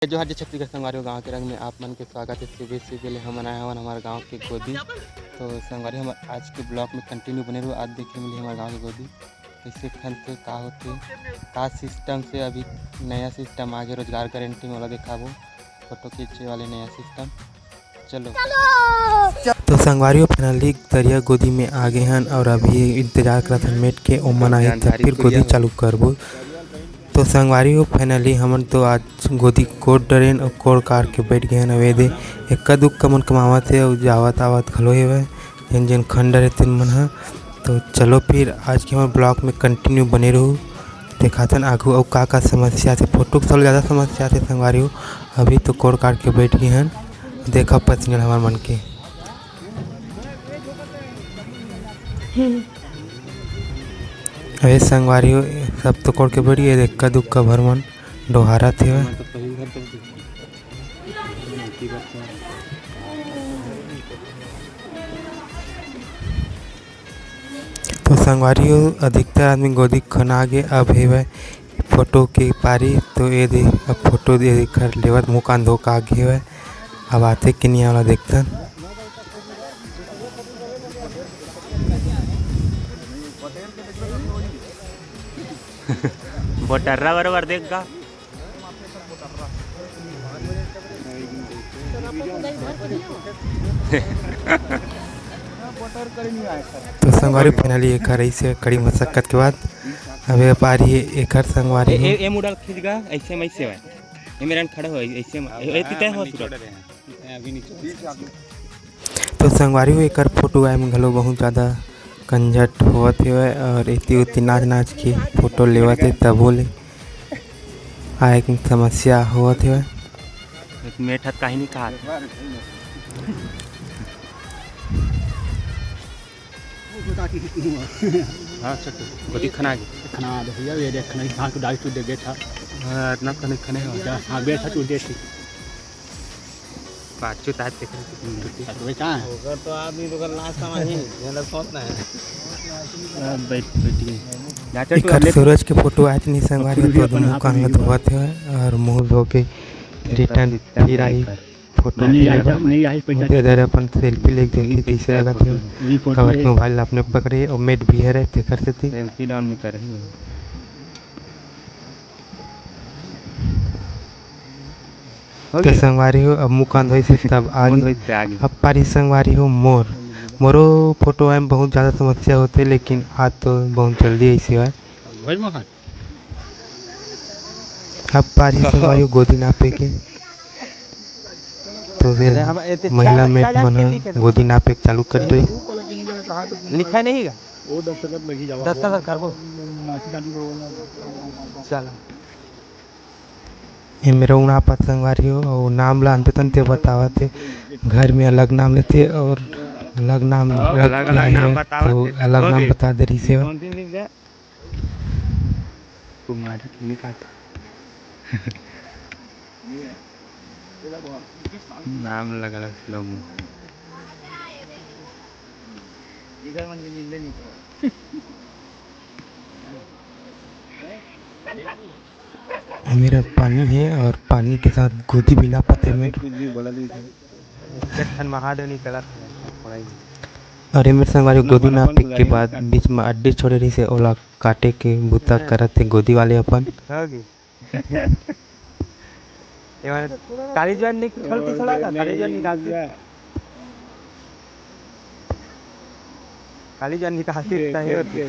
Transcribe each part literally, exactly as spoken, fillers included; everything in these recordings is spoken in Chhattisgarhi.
जोहार, जय छत्तीसगढ़ संगवारी हो, गाँव के रंग में आप मन के स्वागत है। सुबह सुबह ले हमन आए हवन हमर गाँव के गोदी। तो संगवारी, हमर आज के vlog में continue बने रहो। आज देखे मिली हमर गाँव के गोदी कैसे खनथे, का होथे, का system से अभी नया system आगे रोजगार गारंटी में, ओला दिखाबो, फोटो खींचे वाले नया system। चलो। तो संगवारी हो, finally दरिया गोदी में आ गए हन और अभी इंतजार करत हन मेट के, ओमन आही तब फिर गोदी चालू करबो। तो संगवारी हो, finally हमन तो आज गोदी कोड़ डरेन और कोड़ काट के बैठ गए हन। अवे दे एक्का दुक्का मन कमावत हे और जावत आवत घलो हेवय, जेन जेन खन डरे तेन मन ह। तो चलो फिर आज के हमर vlog में continue बने रहू, देखाथन आगू अउ का का समस्या आथे। फोटो के सबले ज़्यादा समस्या आथे संगवारी हो। अभी तो कोड़ काट के बैठ गए हन, देखा पसंद हमर मन के। अरे संगवारी हो, सब तो कोड़ के बैठ गए, एक्का दुक्का भर मन डोहारत हेवय। तो संगवारी हो, अधिकतर आदमी गोदी खना गे, अब हेवय फोटो के पारी। तो ये दे, अब फोटो दे एकर लेवत मुँह कान धो के आगे हेवय। अब आथे कि नहीं, आला देखथन। बोटर्रा बरोबर देख गा। तो संगवारी, finally एकर ऐसे कड़ी मशक्कत के बाद अब ये पारी एकर संगवारी ए, हो। ए, ए मुड़ल खींच गा, ऐसे में ऐसे है। ए मेरा खड़ा हो, ऐसे में, ए, ए, तय हो सुरत। तो संगवारी हो, एकर फोटो आए में घलो बहुत ज़्यादा कंझट होवत हेवय और एती ओती नाच नाच के फोटो लेवत हे, तभो ले आए के समस्या होवत हेवय। एक मेठ हत काहे नहीं कहा। हाँ, चल, गोदी खना गे। खना दे भैया, ये देख, खना, हाँ, तू डाल, तू दे, बैठा। हाँ, इतना खने, खने हो। जा, हाँ, बैठा, तू दे, ठीक। बातचीत आज देख रहे थे। हम्म, तो वे कहाँ है? ओकर तो आदमी तो ओकर लाश समझ ही, ये लोग सोच रहे हैं। अब बैठ, बैठ गए। जा, चल, तू एकर अब ले। सूरज के फोटो आज नहीं संगवारी, खुद भी तो अपन मुंह हाथ कान में धोवत है और मुंह धो के return फिर आई। फोटो नहीं, नहीं आई, पैसा। ओते दर अपन selfie लेके देखी, कैसे लगत हे। ये फोटो काबर है। मोबाइल अपने पकड़े और मेट भी है रे, तेकर सेती। Selfie down में कर रही है। हो तो गया। संगवारी हो, अब मुँह कान धोइस तब आगे। मुँह धोइस ते आगे। अब पारी संगवारी हो मोर। मोरो फोटो आए में बहुत ज़्यादा समस्या होथे, लेकिन आज तो बहुत जल्दी ऐसे है। भाई मखान। अब पारी संगवारी हो गोदी नापे के। तो फिर अरे हम एते महिला चार, मेट चार मन ह ठीक है। गोदी नापे के चालू कर दे। लिखा नहीं गा? वो दस्तखत लगी जावा। दस्तखत करबो। चल। ए मेरा उना पत संगवारी हो, और नाम ला अंते तंते बतावत हे। घर में अलग नाम लेथे और अलग नाम हाँ, रख अलग, अलग नाम है, बतावत तो हे। अलग नाम ओके। बता दे रही से। कौन सी लिख दे? कुमारी नहीं कहता। नाम अलग अलग लोग। मेरा पानी है और पानी के साथ गोदी भी नापत हे मेर। एक ठन महादेव निकलत हे। अरे मेर संगवारी, गोदी नापे के बाद बीच में अड्डी छोड़े रहिसे, ओला काटे के बुता करत हे गोदी वाले अपन। ये वाला काली ज्वाइन निकाल के थोड़ा सा, काली ज्वाइन निकाल के। काली ज्वाइन निकाल के इतना ही होती है।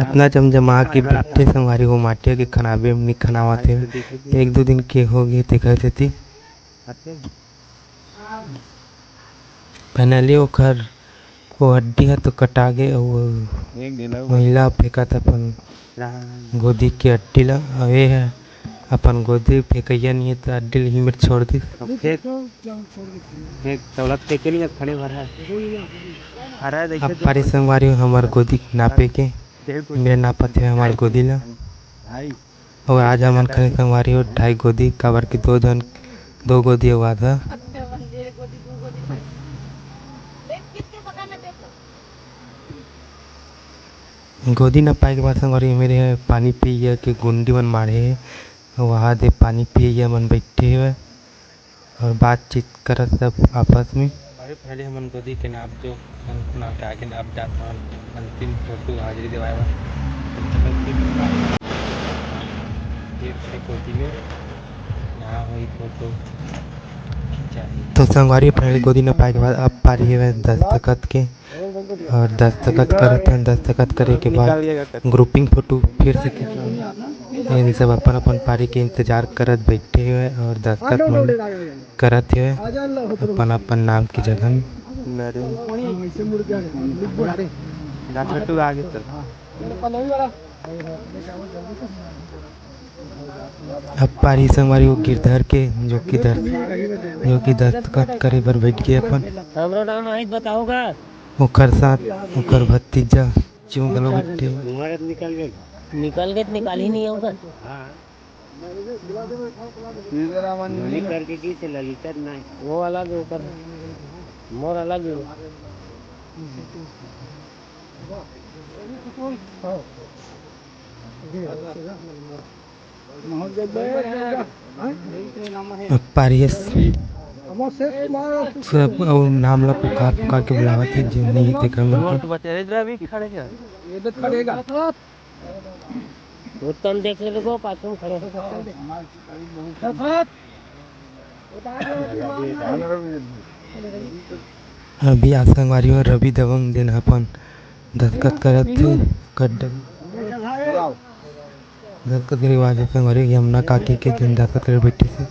इतना जमजमा के बैठे संगवारी हो, माटिया के खनाबे में नहीं खनावत हे। एक दो दिन के हो गए तेकर सेती। Finally ओखर वो हड्डी ह तो कटा गे, अउ एक दिन अउ महिला फेंकत अपन राम। गोदी के हड्डी ला, अउ ये ह अपन गोदी फेंकइया नहीं हे, तो हड्डी ला ही मेर छोड़ दिस। अब फेंक, फेंक, तौला फेंके नहीं, अब खड़े भर है। अरे देखिए अब तो पारी संगवारी हो हमर गोदी नापे के, मेरे नापत हे हमर गोदी ला। भाई। अउ आज हमन खने संगवारी हो ढाई गोदी, काबर कि दो झन, दो गोदी अउ आधा। गोदी न पाए के बाद संगवारी हो मेरे पानी पी गया कि गुंडी मन मारे हे। वहाँ दे पानी पिए मन बैठे हुए और बातचीत करत सब आपस में। अरे पहले हमन गोदी के नाप जो नाप के आगे नाप जात हन। अंतिम फोटो हाजिरी देवाए बर। ये है गोदी में, यहाँ हुई फोटो खिंचाई। तो संगवारी पहले गोदी न पाए के बाद अब पारी है दस्तखत के। और दस्तखत करत हन। दस्तखत करे के बाद grouping फोटो फिर से खिंचवाए। ये सब अपन अपन पारी के इंतजार करत बैठे हुए और दस्तखत मन करत हुए अपन अपन नाम की जगह में। अब पारी संगवारी वो गिरधर के जो कि दस-, जो कि दस्तखत करे बर बैठ गए अपन। हमरो नाम आहित बताओ का? ओकर साथ ओकर भतीजा जो घलो बैठे। निकल गए तो निकाल ही नहीं होगा। करके की से ललिता नहीं। वो अलग है, ओकर मोर अलग है। पारियस सब अउ नाम ला पुकार पुकार के बुलावत हे, जे नहीं हे तेकर मन के। उत्तम देख ले, देखो, पाछू में खड़े। अभी आज संगवारी हो रवि दबंग, जेन ह अपन दस्तखत करत हे, कड्डा दस्तखत के रिवाज हे संगवारी, यमुना काकी के जेन दस्तखत करे बैठी से।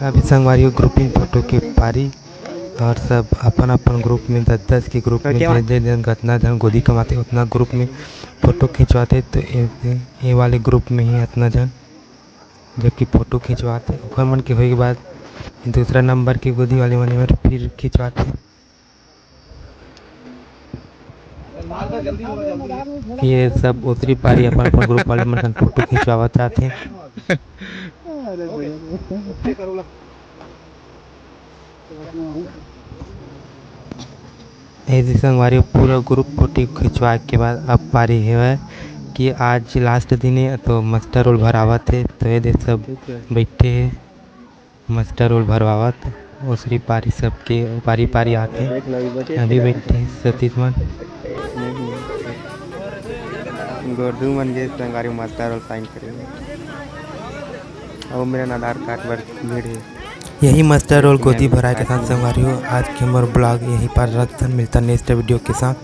अभी संगवारी हो grouping फोटो के पारी और सब अपन अपन group में दस दस के group में जे जे जन कतना जन गोदी कमाथे उतना group में फोटो खिंचवाथे। तो ए, ए वाले group में ही अतना जन जबकि फोटो खिंचवाथे, ओखर मन के होए के बाद दूसरा नंबर के गोदी वाले मन फिर खिंचवाथे। ये सब ओसरी पारी अपन अपन group वाले मन संग फोटो खिंचवावत जाथे। ए दे संगवारी, पूरा group फोटो खिंचवाए के बाद अब पारी हेवय कि आज last दिन हे, तो muster roll भरावत हे। तो ए दे सब बैठे हे, muster roll भरवावत, ओसरी पारी सबके पारी पारी आथे। अभी बैठे हे सतीश मन। गोरधू मन गे संगवारी muster roll sign करे। अउ मेर आधार कार्ड बर भीड़ हे। यही muster roll गोदी भराए के साथ संगवारी हो, आज के मोर vlog यहीं पर रखथन। मिलथन next video के साथ।